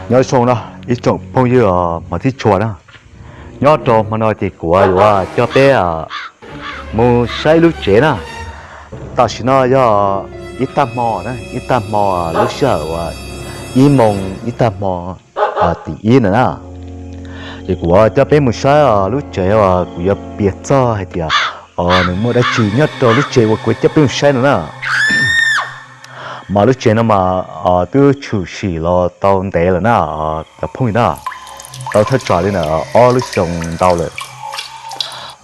Nyob zoo no ib tsoom phooj ywg hmov txhib tshua na, nyob rau hmo no ces kuv yuav coj peb mus saib lub tsev na. Tam sim no yog ib tag hmo na, ib tag hmo lub sij hawm uas ib moos ib tag hmo tim ib na na. Ces kuv coj peb mus saib lub tsev uas kuv yuav piav txog hais tias nws muaj dab tsi nyob rau lub tsev uas kuv coj peb mus saib no na. Mas lub tsev no mas twb tshwm sim los tau ntev lawm na, cov phooj ywg na, tau thaj tsam li ntawm ob lub xyoo ntau lawm.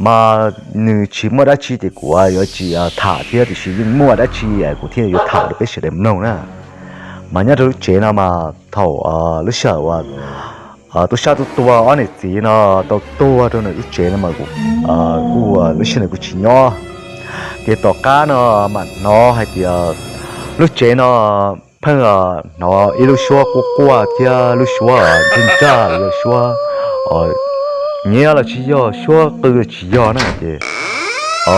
Mas nws tsis muaj dab tsi ces kuv yuav tsis tham thiab, tiam sis yeej muaj dab tsi kuv thiaj yuav tham rau peb sawv daws mloog na. Mas nyob rau lub tsev no mas thaum lub sij hawm uas tub sab tub tua ob niam txiv no tau tuag rau ntawm lub tsev no mas kuv kuj lub sij hawm ntawd kuv tsis nyob. Ces tom qab no mam hnov hais tias lub tsev no pheej hnov ib lub suab quaj quaj thiab lub suab ntsaj ntsaj, lub suab nyiav los tsis yog, suab qw los tsis yog na. Ces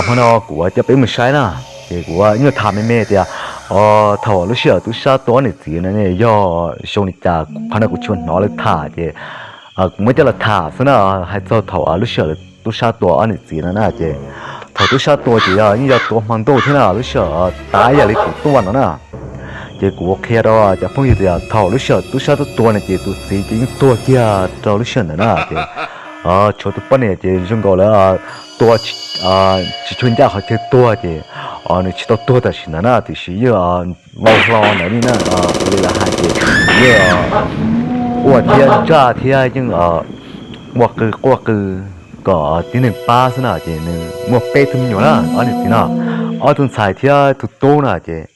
hmo no kuv coj peb mus saib na, ces kuv nyuaj tham me me tias thaum lub sij hawm tub sab tua ob niam txiv no yog xyoo li cas, qhov no kuv tsis hnov lawv tham ces kuv muab coj los tham xwb na. Hais txog thaum lub sij hawm tub sab tua ob niam txiv no na, ces thaum tub sab tua ces yog yeej yog tua hmo ntuj thiab na, lub sij hawm tav ib yam li kuv tuaj no na. Ces kuv qhia rau cov phooj ywg tias thaum lub sij hawm tub sab tuaj tua no ces tus txiv ces yeej tuag kiag rau lub sij hawm ntawd na. Ces tshuav tus poj niam ces zoo nkaus lawv tua tsis tshua ncaj qhov chaw tuag ces nws tsis tau tuag tam sim ntawd na, tiam sis yeej vau hlo ntawd li na. Li lawv hais ces yeej quaj thiab ntsaj thiab yeej quaj qw quaj qw kom tib neeg pab xwb na. Ces nws muaj peb tug me nyuam na, ob niam txiv no, ob tug ntxhais thiab tus tub na. Ces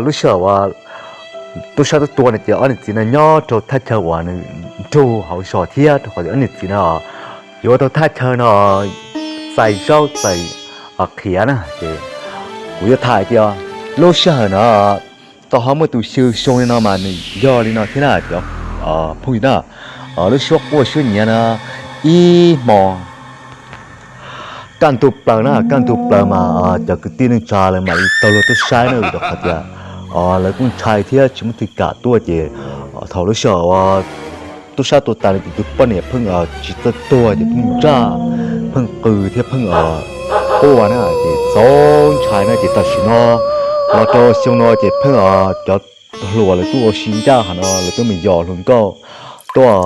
lub sij hawm uas tub sab tub tua no ces ob niam txiv no nyob rau thaj chaw uas nws nrug hauv zos thiab, rau qhov ob niam txiv no yuav tau thaj chaw no txais zaub txais qhiav na. Ces kuv yuav tham tias lub sij hawm no tau ho muaj tus xyw xyoo li no mas nws yog li no thiab na cov phooj ywg na. Lub suab quaj suab nyiav no ib hmo kaj ntug plaws na, kaj ntug plaws mas cov kwv tij neej tsa lawv mam li tau luag tuaj saib na, rau qhov tias lawv kuj ntshai thiab tsis muaj twg kam tuaj. Ces thaum lub sij hawm uas tub sab tua tas no ces tus poj niam pheej tsis txawj tuag ces pheej ntsaj, pheej qw thiab pheej quaj na, ces txaus ntshai na. Ces tam sim no los rau xyoo no ces pheej cov hluas lawv tuaj ua si ncaj qhov no, lawv tuaj mus yos hluas nkauj tuaj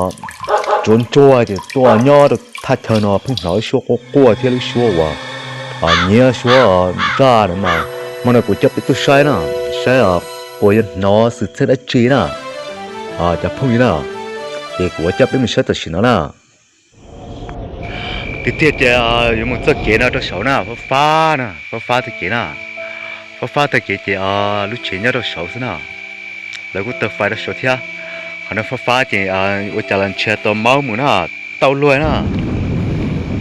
tsuav ntsuag ces tuaj nyob rau thaj chaw no pheej hnov lub suab quaj quaj thiab lub suab uas nyiav suab ntsaj na mas hmo no kuv coj peb tuaj saib na, saib puas yuav hnov xwm txheej dab tsi na cov phooj ywg na. Ces kuv coj peb mus saib tam sim no na. Tiag tiag ces yuav mus txoj kev no rau saud na, fab fab na, fab fab txoj kev na, fab fab txoj kev ces lub tsev nyob rau saud xwb na. Lawv kuj taws fais rau saud thiab. Qhov no fab fab ces ua cas los ntshai tau maub mus na, tau luag na.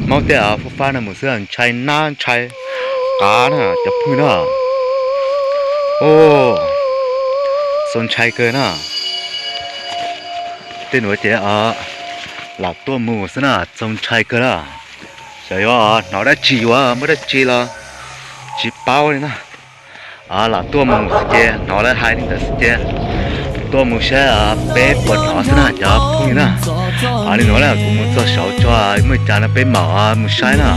Maub tej fab fab no mus xwb ntshai nab ntshai qav na cov phooj ywg na. Txaus ntshai kawg na. Tej nuav ces lam tuaj mus xwb na, txaus ntshai kawg na. Xyov yuav hnov dab tsi yuav muaj dab tsi los tsis paub li na. Lam tuaj mus xwb ces hnov lawv hais li ntawd xwb ces tuaj mus saib peb puas hnov xwb na cov phooj ywg na. Li nuav na kuv mus txog saud tso, muaj cas no peb mam mus saib na.